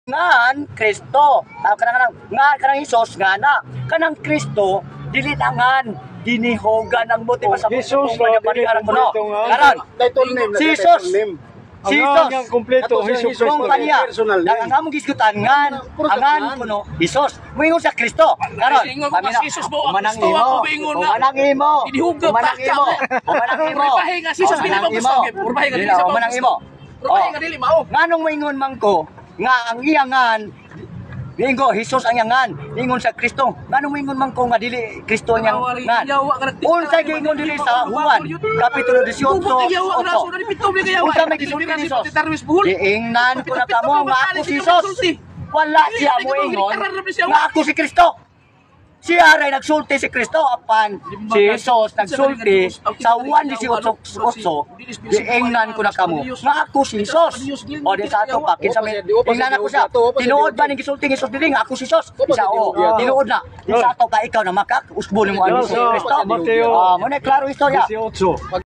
Ngan Kristo. Ah, kanang kanang nga kanang Hesus nga na. Kanang Kristo dili tangan ginihogan ang buti pa sa Jesus, niya dili paniara kuno. kumpleto nga. Karon, Title name na si siya, Jesus. title name. Ang Si Jesus. ang kumpleto, Ato siya, Jesus Jesus. Kristo. Kung kaniya, Personal name. ang among gisgutan ngan, Puro sa angan tanan. Kuno Jesus. Moingon sa Kristo. Karon, Ingon ko nga si Jesus mo, ang Umanang Kristo imo. ako, moingon nga. Umanang imo. Inihuga, Umanang taka. imo. Umanang imo. Purbahe nga, si Jesus dili Umanang mo gusto. imo. Purbahe nga dili Dili, sa umanang gusto. imo. Purbahe Oh. nga dili mao. Nganong moingon man ko nga ang iyangan Ingo, Jesus ang iyangan, ingon sa Kristo. Nganong moingon man ko nga dili Kristo ang iyangan? Unsa giingon dili sa Juan, Kapitulo 18, 8. Unsa may gisulti ni Jesus? Giingnan ko na kamo nga ako si Jesus. Wala siya moingon nga ako si Kristo. Siya ray nagsulti si Kristo apan si Jesus nagsulti sa Juan 18:8, giingnan ko na kamo nga ako si Jesus. O di sa ato pa kinsa may ingnan ako siya. Tinuod ba ning gisulti ni Jesus dili nga ako si Jesus? Isa o, tinuod na. Di sa ato pa ikaw na makausbo nimo ang Jesus Kristo. Mateo Ah, mo na klaro istorya. 18.